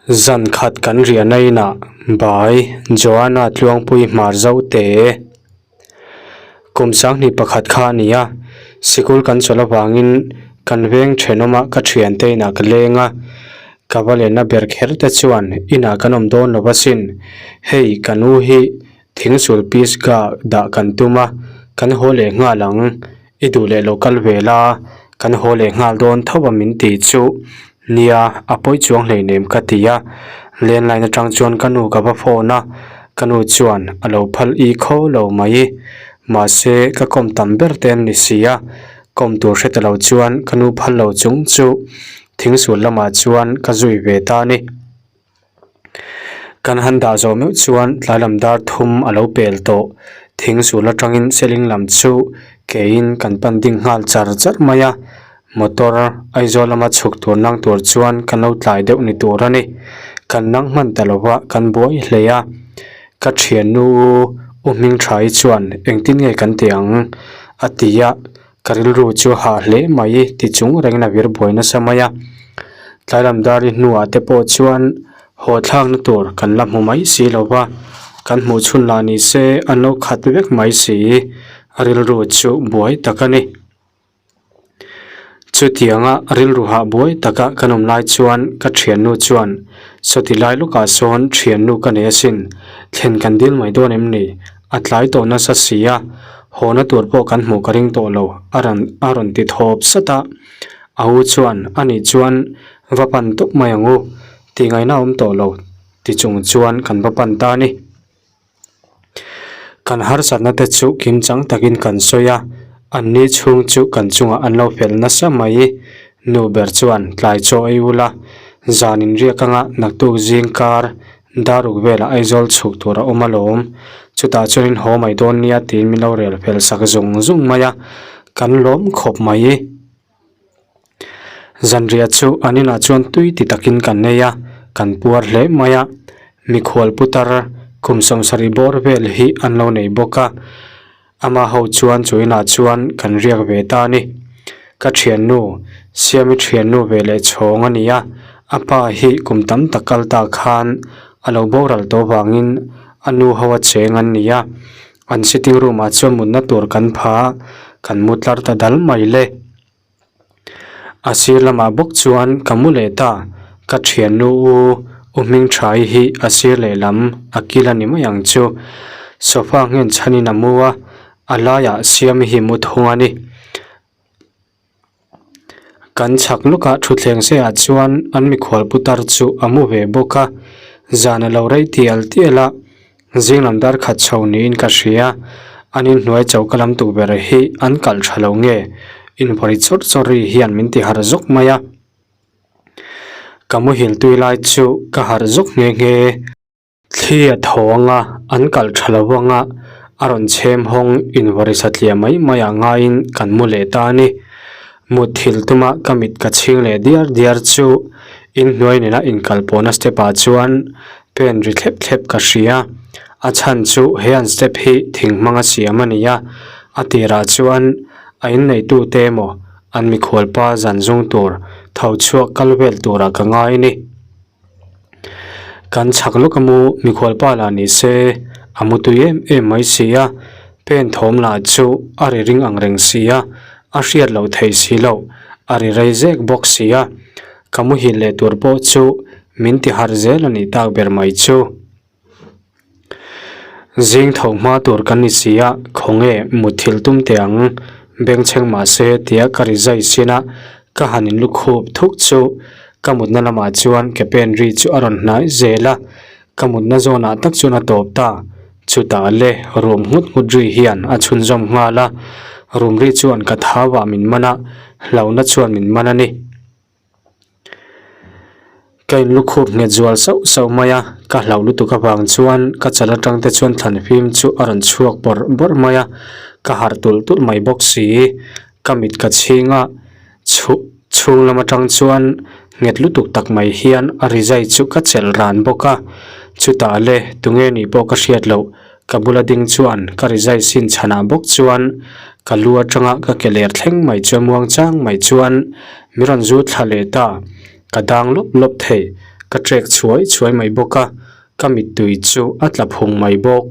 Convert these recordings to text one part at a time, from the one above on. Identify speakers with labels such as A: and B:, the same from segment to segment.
A: Zan khat kan riahna inah Bai Joanna Tluangpui hmar zo te kum sanghnih pakhat kha a ni a, sikul kan chawlh avangin kan veng thenawma ka thiante inah ka leng a, ka va lenna ber kher te chuan inah kan awm dawn lo asin, hei ka nu hi thingsul pisga dah kan tum a, kan haw leh nghal ang. I duh leh lo kal ve la, kan haw leh nghal dawn tho a min ti chu. Nia, a pawi chuang hleinem ka ti a. Landline atang chuan ka nu ka va phone a, ka nu chuan a lo phal i kho lo mai. Mahse, ka kawm tam ber te an ni si a, kawm tur hre ta lo chuan ka nu phal lo chung chu thingsul lamah chuan ka zui ve ta a ni. Kan han dah zawh meuh chuan tlai lam dar thum a lo pel tawh. Thing sul atangin seling lam chu keiin kan pan ding nghal char char mai a. Motor Aizawl lama chhuk tur nang tur chuan kan lo tlai deuh ni tur a ni. Kan nang hman ta lova kan buai hle a. Ka thiannu U Hmingtha-i chuan engtin nge kan ti ang a ti a. Ka rilru chu hah hle mai ti chung rengin a vir buai nasa mai a. Tlai lam dar i hnuah te pawh chuan haw thlakna tur kan la hmu mai si lo va, kan hmuh chhun lah ni se an lo khat vek mai si, a rilru chu buai tak a ni. Chutianga rilru hah buai taka kan awm lai chuan ka thiannu chuan sawti lai lawkah sawn thiannu ka nei asin, thlen kan dil mai dawn em ni? A tlai tawh nasa si a, hawna tur pawh kan hmuh ka ring tawh lo, a rawn a rawn ti thawp sat a. A u chuan, A nih chuan va pan tawp mai ang u, tih ngaihna a awm tawh lo, ti chung chuan kan va pan ta a ni. Kan harsatna te chu kimchang takin kan sawi a, an ni chhung chu kan chungah an lo fel nasa mai. Nu ber chuan, Tlai chaw ei ula, zan inriak anga naktuk zing kar Daruk velah Aizawl chhuk tur a awm alawm. Chutah chuanin haw mai dawn nia tiin min lo rel fel sak zung zung mai a, kan lawm khawp mai. Zanriah chu an inah chuan tui ti takin kan nei a, kan puar hle mai a. Mikhual putar kum sawmsarih bawr vel hi an lo nei bawk a. Ama ho chuan chu inah chuan kan riak ve ta a ni. Ka thiannu, Siami thiannu ve leh chhawng a ni a, a pa hi kum tam tak kal ta khan a lo boral tawh vangin a nu ho a cheng an ni a, an sitting room ah chuan mutna tur kan pha a, kan mu tlar ta dal mai le. A sir lamah bawk chuan ka mu leh ta, ka thiannu u U Hmingthai hi a sir lehlam a kil a ni mai ang chu. Sofa nghen chhanin a mu a, a laiah Siami hi mu thung a ni. Kan chhak lawkah thutthleng seiah chuan an mikhual putar chu a mu ve bawk a, zan a lo rei tial tial a. Zing lam dar khat chho niin ka hria, an inhnuai choka lam tukverh hi an kalh tha lo nge? Invawi chawrh chawrh ri hian min ti harh zawk mai a. Ka muhil tui lai chu ka harh zawk nghe nghe. Thli a tho anga an kalh tha lo anga a rawn chhem hawng invawi satliah mai mai ah ngaiin kan mu leh ta a ni. Mutthilh tuma ka mit ka chhing leh diar diar chu inhnuai nena inkalpawhna step ah chuan pen ri thlep thlep ka hria. A chhan chu he an step hi thing hmanga siam a ni a, a tirah chuan a inneitute emaw an mikhualpa zan zung tur tho chhuak kal vel turah ka ngai a ni. Kan chhak lawk a mu mikhualpa lah ni se a mu tui em em mai si a, pen thawm lah chu a ri ring ang reng si a, a hriat loh thei si loh, a ri rei zek bawk si a, ka muhil leh tur pawh chu min ti harh zel a nih tak ber mai chu. Zing tho hma tur kan ni si a, khawnge mutthilh tum teh ang, bengchheng mah se tia ka ri zai sin a, ka han in lukhup thuk chu ka mutna lamah chuan ke pen ri chu a rawn hnai zel a, ka mutna zawnah tak chuan a tawp ta, chutah le rum nghut nghut ri hian a chhunzawm nghal a, rum ri chuan ka thau ah min man a, hlauhna chuan min man a ni. Ka in lukhup nghet zual sauh sauh mai a, ka hlauh lutuk avang chuan ka chal atang te chuan thlan fim chu a rawn chhuak bawrh bawrh mai a, ka harh tulh tulh mai bawk si. Ka mit ka chhing a, chhuh chhung lam atang chuan nghet lutuk tak mai hian a rizai chu ka chelh ran bawk a, chutah le tunge nih pawh ka hriat loh Ka bula ding chuan ka rizai sin chhanah bawk chuan ka lu atanga ka ke ler thleng mai chu a muang chang mai chuan mi rawn zu thla leh ta, ka dang lawp lawp thei. Ka trek chhuai chhuai mai bawk a, ka mittui chu a tla phung mai bawk.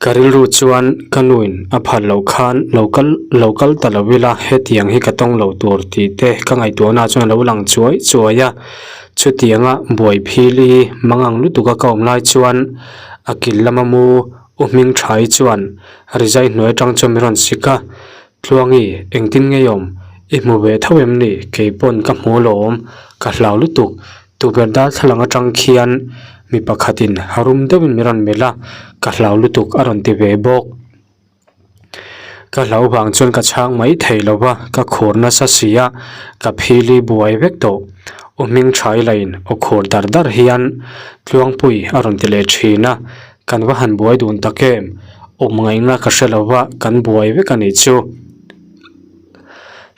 A: Ka rilru chuan ka nuin a phal loh khan lo kal lo kal ta lo ila hetiang hi ka tawng lo tur tih te ka ngaihtuahna chuan a lo lang chuai chuai a. Chutianga buai phil i mangang lutuk a ka awm lai chuan a kil lama mu U Hming Thai chuan rizai hnuai atang chuan min rawn sik a, Tluangi, engtin ngei awm? I hmu ve tho em ni? Kei pawn ka hmu alawm, ka hlau lutuk. Tukverh darthlalang atang khian mi pakhatin rum deuhin min rawn melh a, ka hlau lutuk a rawn ti ve bawk. Ka hlau vang chuan ka chhang mai thei lo va, ka khur nasa si a, ka phili buai vek tawh. U Hming Thai lain aw khur dar dar hian Tluangpui a rawn ti leh thin a, Kan va han buai dun tak em? Awm ngaihna ka hre lo va, kan buai vek a nih chu.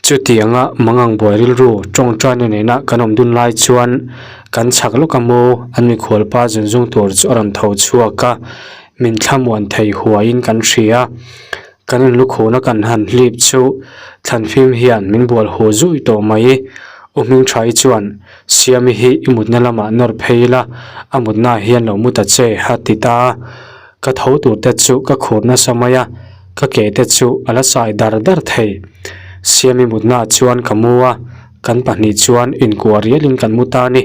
A: Chutianga mangang buai rilru tawngtaina nena kan awm dun lai chuan kan chhak lawk a maw an mikhualpa zunzung tur chu a rawn tho chhuak a, min thlamuan thei huaiin kan hria. Kan inlukhuna kan han hlip chu thlanfim hian min bual hu zui tawh mai. U Hmingthai chuan Siami hi i mutna lamah nawr phei ila, a mutnaah hian lo mu ta che, a ti ta a. Ka tho tur te chu ka khur nasa mai a, ka ke te chu a la sai dar dar thei. Siami mutnaah chuan ka mu a, kan pahnih chuan inkuah rialin kan mu ta a ni.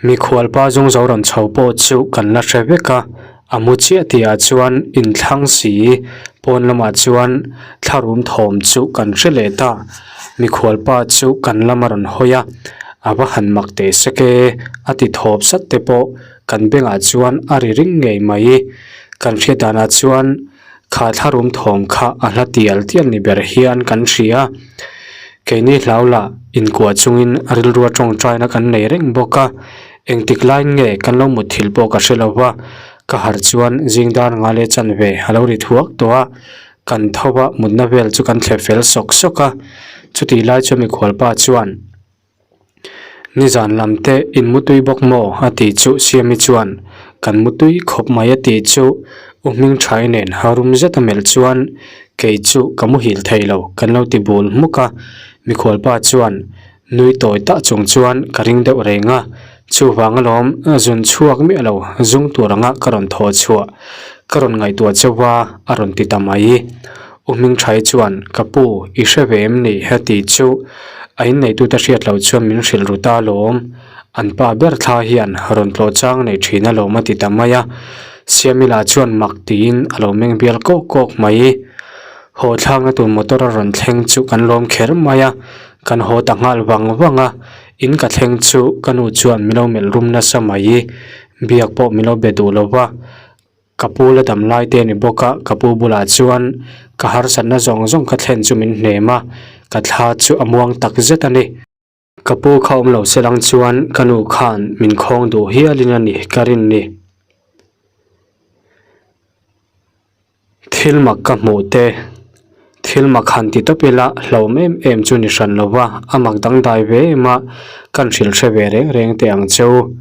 A: Mikhualpa zung zo rawn chho pawh chu kan la hre vek a, a mu chiah tihah chuan inthlang si pawn lamah chuan thlarum thawm chu kan hre leh ta. Mikhualpa chu kan lam a rawn hawi a, a va han mak teh sek e a ti thawp sat te pawh kan bengah chuan a ri ring ngei mai. Kan hriat danah chuan Kha thlarum thawm kha a hla tial tial ni ber hian kan hria. Keini hlau lah inkuah chungin rilrua tawngtaina kan nei reng bawk a, engtik laiin nge kan lo mutthilh pawh ka hre lo va, ka harh chuan zing dar nga leh chanve a lo ri thuak tawh a, kan tho va mutna vel chu kan thlep fel sawk sawk a, chutih lai chuan mikhualpa chuan. Nizan lam te in mutui bawk maw? a tih chu Siami chuan kan mutui khawp mai a tih chu U Hmingthai nen harum zet a melh chuan kei chu ka muhil thei lo kan lo ti bul hmuk a, mikhualpa chuan nui tawi tah chung chuan ka ring deuh reng a, chuvang alawm zun chhuak miah lo zung tur anga ka rawn thaw chhuah ka rawn ngaihtuah chauh a a rawn ti ta mai. U Hmingthai chuan, Ka pu, i hre ve em ni? Heti chu a inneitute hriat loh chuan min hrilh ru ta alawm. An pa ber thla hian rawn tlawh chang nei thin alawm a ti ta mai a. Siamila chuan mak tiin a lo meng bial kawk kawk mai. Haw thlakna tur motor a rawn thleng chu kan lawm kher mai a, kan haw ta nghal vang vang a. In ka thleng chu ka nu chuan min lo melh rum nasa mai. Biak pawh min lo be duh lo va. Ka pu la dam lai te a ni bawk a, ka pu bulah chuan ka harsatna zawng zawng ka thlen chu min hnem a, ka thla chu a muang tak zet a ni. Ka pu kha awm lo se lang chuan ka nu khan min khawng duh hialin a ni ka rin ni. Thil mak ka hmuh te, thil mak han ti tawp ila hlauhawm em em chu ni hran lo va, a mak dangdai ve em a, kan hrilh hre ve reng reng teh ang cheu.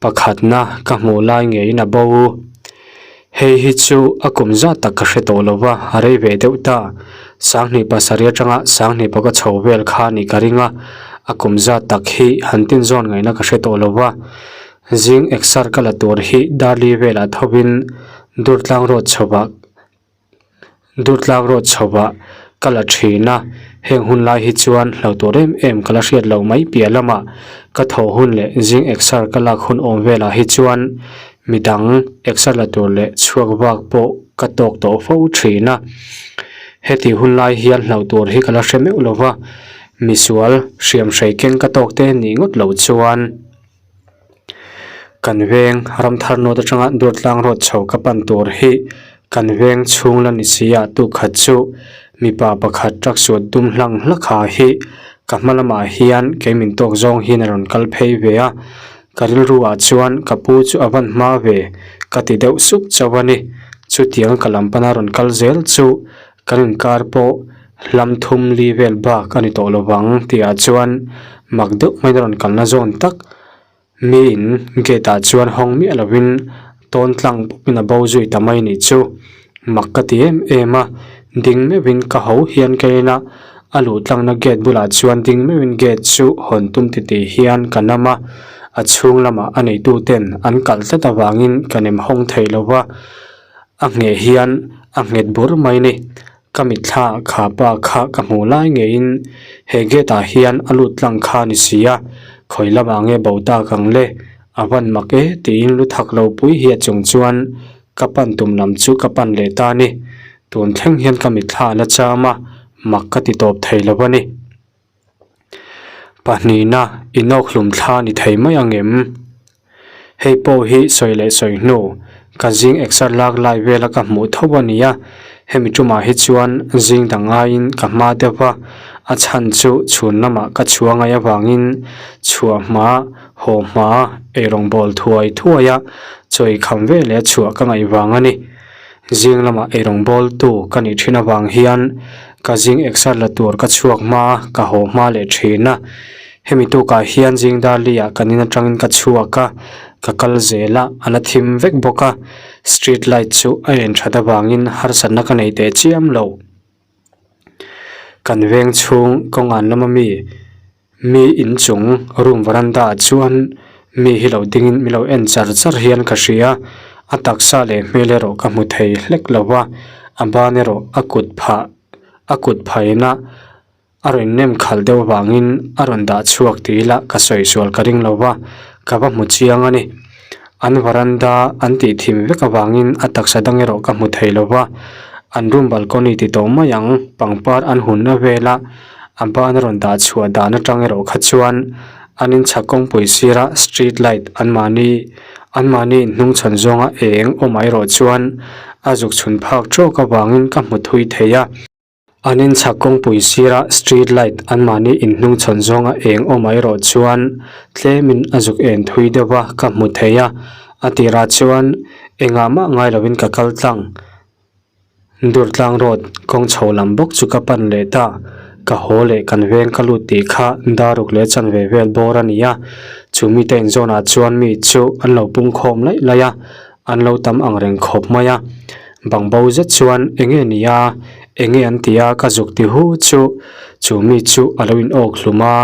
A: Pakhatna ka hmuh lai ngeiin a bo. Hei hi chu a kum zat tak ka hre tawh lo va, a rei ve deuh ta. Sanghnih pasarih atanga sanghnih pawh ka chho vel kha a nih ka ring a, a kum zat tak hi han tinzawn ngaihna ka hre tawh lo va. Zing exer ka la tur hi Darli velah thovin Durtlang road chhovah Durtlak rawt chhovah ka la thin a, heng hun lai hi chuan hlo tur em em ka la hriat loh mai piah lamah ka thawh hun leh zing exer ka lak hun awm velah hi chuan midang exer la tur leh chhuak vak pawh ka tawk tawh fo thin a. Heti hun lai hian hlo tur hi ka la hre meuh lo va, misual hriamhrei keng ka tawk te nih ngawt loh chuan. Kan veng ramthar nawt atanga Durtlang road chho ka pan tur hi kan veng chhung la ni si a tukhat chu mipa pakhat truck suat dum hlang hlak ha hi ka hma lamah hian kei min tawk zawng hian a rawn kal phei ve a ka rilru ah chuan ka pu chu a van hma ve ka ti deuh sup chauh a ni chutiang ka lam pana rawn kal zel chu kan inkar pawh hlam thum li vel bak a ni tawh lo vang tihah chuan mak deuh mai na rawn kalna zawn tak miin gate ah chuan hawng miah lovin tawn tlang pawhin a bo zui ta mai nih chu mak ka ti em em a ding meuhin ka ho hian ka en a. A luh tlangna gate bulah chuan ding meuhin gate chu hawn tum titih hian ka nam a, a chhung lamah a neitu ten an kalh tlat avangin ka nem hawng thei lo va, a ngheh hian a nghet bur mai ni. Ka mitthla kha pa kha ka hmuh lai ngeiin he gate ah hian a lut tlang kha ni si a, khawi lamah nge bo tak ang le, a van mak e tiin lu thak lo pui hi a chung chuan ka pan tum lam chu ka pan leh ta a ni. Tun thleng hian ka mitthla a la cham a, mak ka ti tawp thei lo a ni. Pahnihna inawkhlum thla ni thei mai ang em? Hei pawh hi sawi leh sawi hnu, ka zing exer lak lai vela ka hmuh tho a nia, hemi tumah hi chuan zing dang ngaiin ka hma deuh a, a chhan chu chhun lamah ka chhuah ngaih avangin chhuah hma, haw hma, eirawng bawl thuai thuai a, chawi kham veleh chhuah ka ngaih vang a ni. Zing lamah eirawng bawltu ka nih thin avang hian ka zing exer la tur ka chhuak hma a, ka haw hma leh thin a. Hemi tukah hian zing dar liah kan in atangin ka chhuak a, ka kal zel a, a la thim vek bawk a. Street light chu a en that avangin harsatna ka nei teh chiam lo. Kan veng chhung kawngan lama mi. Mi inchung room veranda ah chuan mi hi lo dingin mi lo en char char hian ka hria a taksa leh hmel erawh ka hmu thei hlek lo va a ban erawh a kut phah a kut phaina a rawn nem khalh deuh avangin a rawn dah chhuak tih ila ka sawi sual ka ring lo va ka va hmu chiang a ni an veranda an tih thim vek avangin a taksa dang erawh ka hmu thei lo va an room balcony ti tawh mai ang pangpar an hunna vela. A ban a rawn dah chhuah dan atang erawh kha chuan an inchhak kawngpui sira street light anmahni anmahni inhnung chhawn zawnga eng awm erawh chuan a zuk chhun phak tawk avangin ka hmu thui thei a. An inchhak kawngpui sira street light anmahni inhnung chhawn zawnga eng awm erawh chuan tlemin a zuk en thui deuh a ka hmu thei a, a tirah chuan engah mah ngai lovin ka kal tlang. Durtlang road kawng chho lam bawk chu ka pan leh ta, ka haw leh kan veng ka lut tih kha daruk leh chanve vel bawr a ni a, chu mite inzawnah chuan mi chu an lo pung khawm laih laih a, an lo tam ang reng khawp mai a, bangbo zet chuan enge ni a, enge an ti a ka zuk ti hu chu, chu mi chu a lo in awk hlum a,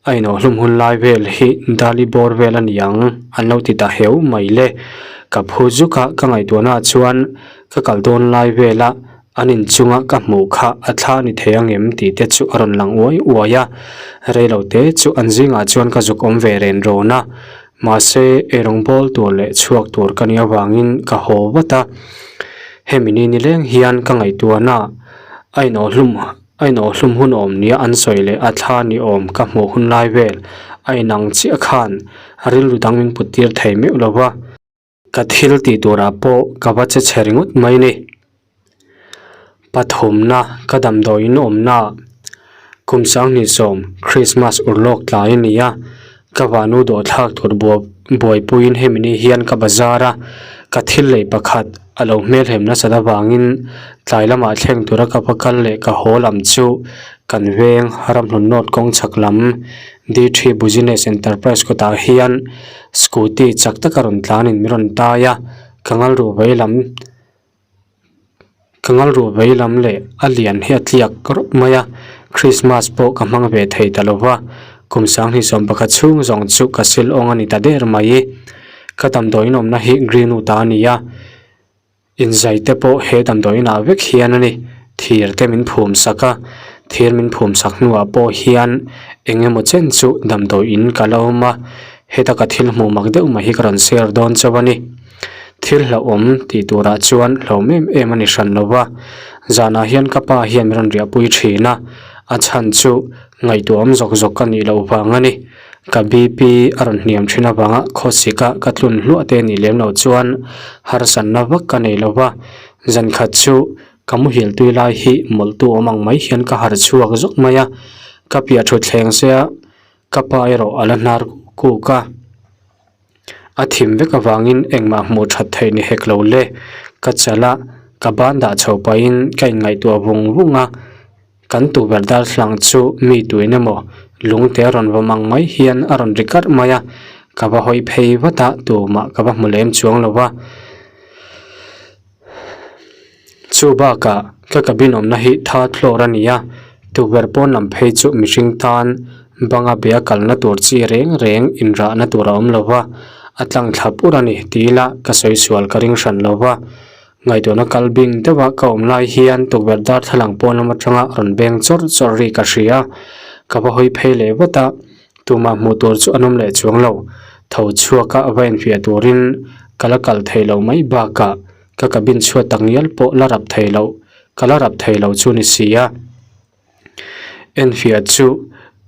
A: A inawhhlum hun lai vel hi Dali bawr vel a ni ang an lo ti ta heu mai le. Ka phu zuk a, ka ngaihtuahnaah chuan ka kal dawn lai vela an inchunga ka hmuh kha a thla a ni thei ang em tih te chu a rawn lang uai uai a. Reilo te chu an zingah chuan ka zuk awm ve ren rawn a. Mahse, eirawng bawl tur leh chhuak tur ka nih avangin ka haw vat a. Hemi ni nileng hian ka ngaihtuahnaah a inawhhlum A inawhhlum hun awm nia an sawi leh a thla ni awm ka hmuh hun lai vel a inang chiah khan rilru dang min put tir thei meuh lo va. Ka thil tih turah pawh ka va che chhe ringawt mai ni. Pathumna ka damdawiin awmna kum 2010 Christmas urlawk tlai a ni a, Ka vanu dawhthlak tur buaipuiin hemi ni hian ka bazar a, ka thil lei pakhat a lo hmelhem nasat avangin tlai lamah thleng tura ka va kal leh ka haw lam chu kan veng Ramhlun North kawng chhak lam D3 Business Enterprise kawtah hian scooty chak taka rawn tlanin min rawn tai a, ka ngalruh vei lam. Ka ngalruh vei lam leh a lian hi a tliak rawp mai a, Christmas pawh ka hmang ve thei ta lo va, kum 21 chhung zawng chu ka sil awng a ni ta der mai. Ka damdawiin awmna hi Greenwood ah a ni a, inzai te pawh he damdawiin ah vek hian a ni, thir te min phum sak a, thir min phum sak hnuah pawh hian eng emaw chen chu damdawiin ka la awm a, heta ka thil hmuh mak deuh mai hi ka rawn share dawn chauh a ni. Thil hlauhawm tih turah chuan hlauhawm em em a ni hran lo va, zanah hian ka pa hian min rawn riahpui thin a, a chhan chu ngaihtuahawm zawk zawk ka nih loh vang a ni. Ka BP a rawn hniam thin avanga khawsika ka tlun hluah te nih lem loh chuan harsatna vak ka nei lo va, zan khat chu ka muhil tui lai hi mawlhtu awm ang mai hian ka harh chhuak zawk mai a, ka piah thutthleng se a ka pa erawh a la hnar kuk a. A thim vek avangin engmah hmuh that theih ni hek lo le. Ka chal a, ka ban dah chho pahin ka inngaihtuah vung vung a, kan tukverh darthlang chu mi tuin emaw lungte a rawn vawm ang mai hian a rawn ri karh mai a, ka va hawi phei vat a, tumah ka va hmu lem chuang lo va. Chu bakah ka cabin awmna hi third floor a ni a. Tukverh pawn lam phei chu mihring tan banga bia kalna tur chi reng reng inrahna tur a awm lo va, a tlang thla pur a ni ti ila ka sawi sual ka ring hran lo va. Ngaihtuahna kal bing deuha ka awm lai hian tukverh darthlalang pawn lam atanga rawn beng chawrh chawrh ri ka hria. Ka va hawi phei leh vat a, tumah hmuh tur chu an awm leh chuang lo. Tho chhuaka va infiah turin ka la kal thei lo mai bakah ka cabin chhuat takngial pawh la rap thei loh ka la rap thei lo chu ni si a. Enfiah chu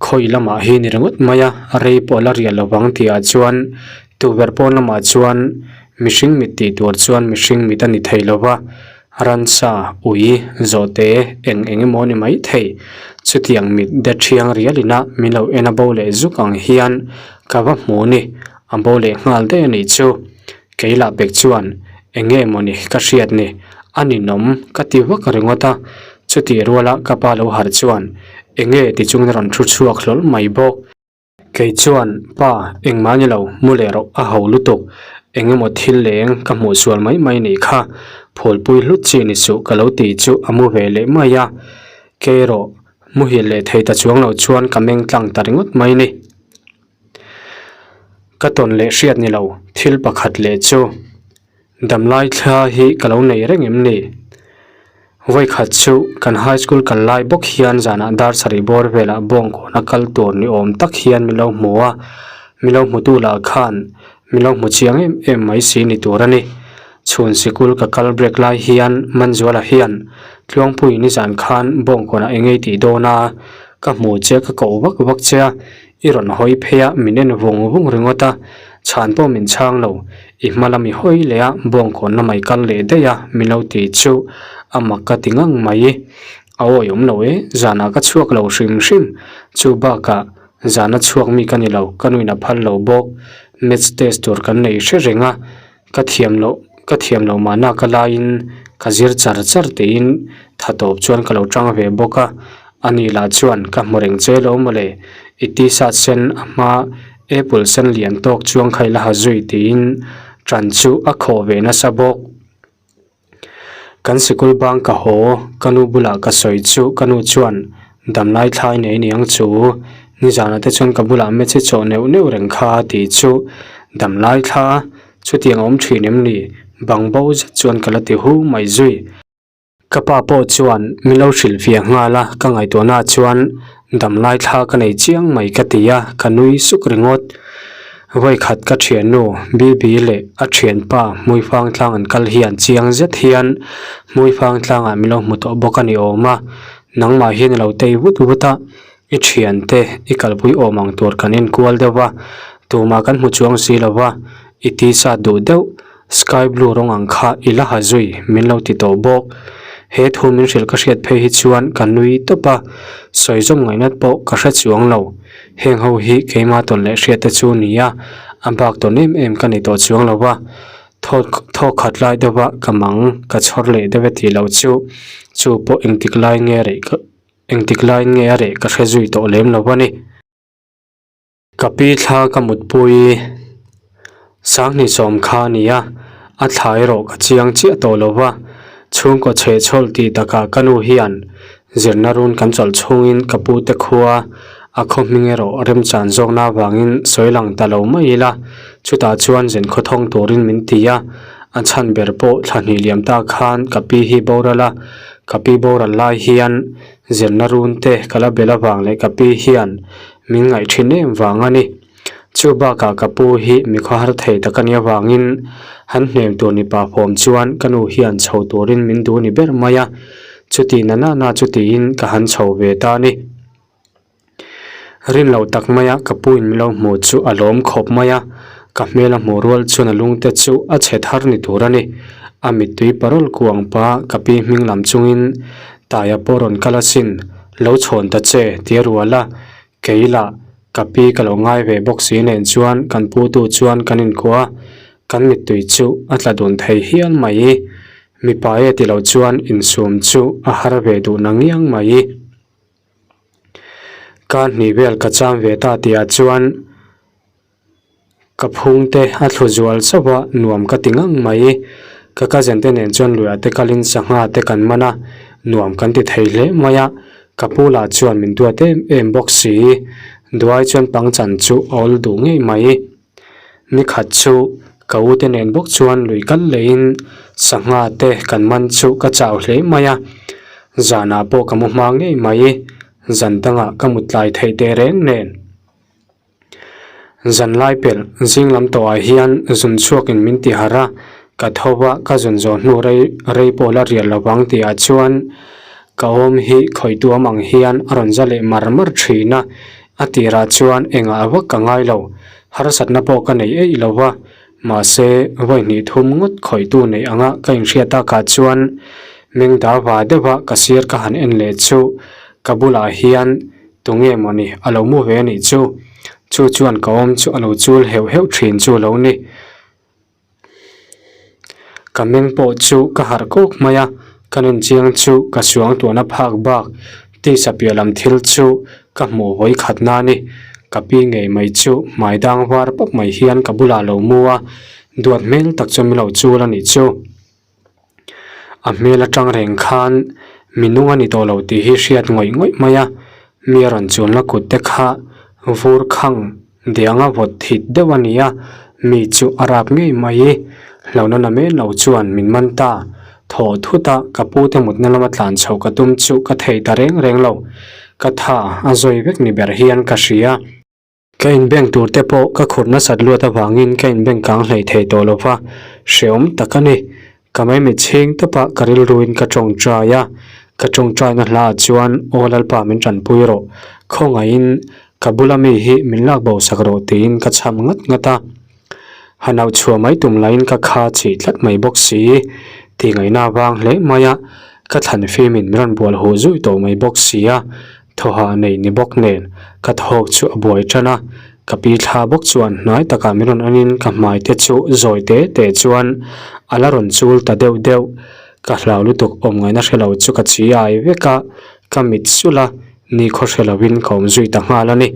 A: khawi lamah hi ni ringawt mai a, rei pawh la riah lovang tih ah chuan tukverh pawn lamah chuan mihring mit tih tur chuan mihring mit a ni thei lo va, ransa, ui, zawhte eng eng emaw ni mai thei. Chutiang mit de thiang rial ina min lo en a bo leh zuk ang hian ka va hmu ni, a bo leh nghal daih a nih chu. Kei lah pek chuan eng nge mawni ka hriat ni, a ninawm ka ti vak ringawt a, chutih ruala ka pa lo harh chuan eng nge ti chungin a rawn thu chhuak hlawl mai bawk. Kei chuan, Pa, engmah ni lo, mu leh rawh a ho lutuk, eng emaw thil leng ka hmuh sual mai mai nih kha, phulpui hlut chi ni suh ka lo ti chu a mu ve leh mai a, kei erawh muhil leh thei ta chuang lo chuan ka meng tlang ta ringawt mai ni. Ka tawn leh hriat ni lo thil pakhat leh chu damlai thla hi ka lo nei reng em ni? Vawikhat chu kan high school kal lai bawk hian zanah dar sarih bawr velah bawngkawn a kal tur ni awm tak hian min lo hmu a, min lo hmutu lah khan min lo hmu chiang em em mai si ni tur a ni. Chhun sikul ka kal break lai hian Manzuala hian Tluangpui nizan khan bawngkawnah eng ei tih dawn a, ka hmu che ka koh vak vak che a, I rawn hawi phei a, min en vung vung ringawt a, chhan pawh min chhang lo, i hma lam i hawi leh a, bawngkawn lamah i kal leh daih a, min lo ti chu a mak ka ti ngang mai. A awi awm lo e, zanah ka chhuak lo hrim hrim, chu bakah zana chhuak mi ka ni lo, ka nuin a phal lo bawk, maths test tur kan nei hre reng a, Ka thiam loh, ka thiam loh mahna ka laiin ka zir char char tiin tha tawp chuan ka lo tang ve bawk a, ani lah chuan ka hmu reng che lo mawle, i t-shirt sen a hma apple sen lian tawk chuang kha i la ha zui tiin tan chu a khawh ve nasa bawk. Kan sikul bang ka haw, ka nu bulah ka sawi chu ka nu chuan damlai thlai nei niang chu, nizanah te chuan ka bulah mechhe chawh neuh neuh reng kha tih chu damlai thla chutiang a awm thin em ni? Bang bo zet chuan ka la ti hu mai zui. Ka pa pawh chuan min lo hrilh fiah nghal a, ka ngaihtuahnaah chuan Damlai thla ka nei chiang mai ka ti a, ka nui suk ringawt. Vawikhat ka thiannu Bibi leh a thianpa Hmuifang tlang an kal hian chiang zet hian Hmuifang tlangah min lo hmu tawh bawk a ni awm a, nangmah hian i lo tei vut vut a, i thiante i kalpui awm ang tur kan enkual deuh va, tumah kan hmu chuang si lo va, i tisa duh deuh. Sky blue rawng ang kha i la ha zui min lo ti tawh bawk. He thu min hrilh ka hriat phei hi chuan ka nui tawp a, sawi zawm ngaihnat pawh ka hre chuang lo. Heng ho hi keimah tawn leh hriat te chu ni a, a bak tawn em em ka ni tawh chuang lo va. Thawk khat lai deuh a ka mang ka chhawr leh deuh e tih loh chu, chu pawh engtik lai nge reh engtik lai nge a reh ka hre zui tawh lem lo a ni. Ka pi thla ka mutpui Sanghni sawm kha a ni a, a thla erawh ka chiang chiah tawh lo va, chhungkaw chhehchhawl tih takah ka nu hian zirna run kan chawlh chhungin ka pu te khua a khaw hming erawh remchan zawkna avangin sawi lang ta lo mai ila, chutah chuan zen khawthawng turin min ti a, a chhan ber pawh thla hnih liam ta khan ka pi hi boral a, ka pi boral lai hian zirna run te ka la bel avang leh ka pi hian Min ngaih thin em vang a ni. Chu bakah ka pu hi mi khawhar thei tak a nih avangin han hnem tur ni pa fawm chuan ka nu hian chho turin min duh ni ber mai a, chuti na na na chu tiin ka han chho ve ta a ni. Rin loh tak maia ka pu in min lo hmuh chu a lawm khawp mai a, ka hmel a hmuh rual chuan a lungte chu a chhe thar ni tur a ni. A mittui parawl kuang pa ka pi hming lam chungin Taia pawh rawn kal asin. Lo chhawn ta che ti a rual a, kei lah ka pi ka lo ngai ve bawk si nen chuan kan pu tu chuan kan inkuah a, kan mittui chu a tla dun thei hial mai. Mipa e ti lo chuan insum chu a har ve duh na ngiang mai. Kar hnih vel ka cham ve ta tihah chuan. Ka phungte a thlu zual chauh a, nuam ka ti ngang mai. Ka cousin te nen chuan luiah te kalin sangha te kan man a, nuam kan ti thei hle mai a. Ka pu lah chuan min duat em em bawk si. Duai chuan pangchan chu a awl duh ngei mai. Ni khat chu ka u te nen bawk chuan lui kal leiin sangha te kan man chu ka chau hle mai a. Zanah pawh ka mu hma ngei mai. Zan dangah ka mut tlai theih teh reng nen. Zan lai pelh zing lam tawhah hian zun chhuakin min ti harh a, ka tho va ka zun zawh hnu rei rei pawh la rial lovang tihah chuan ka awm hi khawih tuam ang hian a rawn za leh mar mar thin a, a tirah chuan engah vak ka ngai lo, harsatna pawh ka nei eih lo va, mahse vawi hnih thum ngawt khawihtu neih anga ka inhriat takah chuan mengda va deuha ka sir ka han en leh chu ka bulah hian Tunge mawni a lo mu ve a nih chu? Chu chuan ka awm chu a lo chul heuh heuh thin chu lo ni. Ka meng pawh chu ka harh kawk mai a, ka nen chiang chu ka suang tuahna phak bak tisa piah lam thil chu ka hmuh vawi khat na ni. Ka pi ngei mai chu hmai dang var pawp mai hian ka bulah a lo mu a, duat hmel tak chu min lo chul a nih chu. A hmel atang reng khan mi nung a ni tawh lo tih hi hriat ngawih ngawih mai a, mi a rawn chulna kut te kha vur khang dianga vawt thit deuh a ni a, mi chu a rap ngei mai i hlauhna na men lo chuan min man ta. Thaw thut a ka pu te mutna lama tlan chhoh ka tum chu ka thei ta reng reng lo, ka tha a zawi vek ni ber hian ka hria. Ka inbank tur te pawh ka khurh nasat luat avangin ka inbank kang hlei thei tawh lo va, hrehawm tak a ni. Ka maimit chhing tawpah ka rilruin ka tawngtai a, ka tawngtaina hlaah chuan Aw Lalpa min tanpui rawh, khawngaihin ka bula mi hi min lak bo sak rawh tiin ka chham ngat ngat a. Han auh chhuah mai tum laiin ka kha chih tlat mai bawk si, tih ngaihna avang hle mai a, ka thlan fimin min rawn bual huh zui tawh mai bawk si a. Thawhah nei ni bawk nen ka thawk chu a buai tan a, ka pi thla bawk chuan hnai takah min rawn anin ka hmai te chu zawi te te chuan a la rawn chul ta deuh deuh. Ka hlau lutuk awm ngaihna hre lo chu ka chi ai vek a, ka mit sulh a, nikhaw hre lovin ka awm zui ta nghal a ni.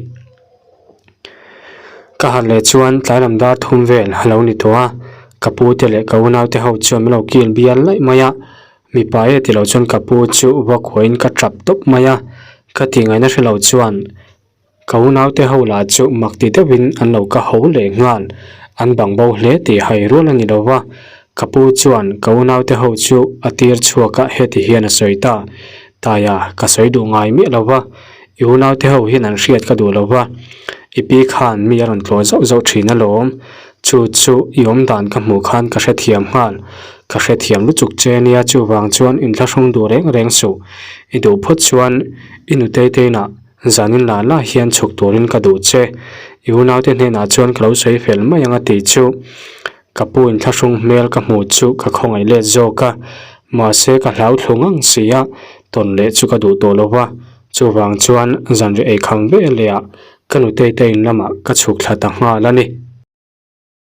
A: Ka harh leh chuan tlai lam dar thum vel a lo ni tawh a, ka pu te leh ka unau te ho chuan min lo kil bial laih mai a, Mipa e tilo chuan ka pu chu va khuain ka tap tawp mai a, ka tih ngaihna hre lo chuan ka unaute ho lah chu mak ti deuhin an lo ka ho leh nghal, an bang bo hle tih hai rual a ni lo va, ka pu chuan ka unaute ho chu a tir chhuak a heti hian a sawi ta, Taia ka sawi duh ngai miah lo va, I unaute ho hian an hriat ka duh lo va, i pi khan mi a rawn tlawh zauh zauh thin alawm. Chu chu i awm dan ka hmuh khan ka hrethiam nghal. Ka hrethiam lutuk che nia chuvang chuan inthlahrung duh reng reng suh. I duh phawt chuan i nutei te inah zanin lah lah hian chhuk turin ka duh che. I unaute hnenah chuan ka lo sawi fel mai ang a tih chu. Ka pu inthlahrung hmel ka hmuh chu ka khawngaih let zawk a, mahse ka hlau thlu ngang si a, tawn leh chu ka duh tawh lo va, chuvang chuan zanriah ei kham ve leh ah ka nutei te in lamah ka chhuk thla ta nghal a ni.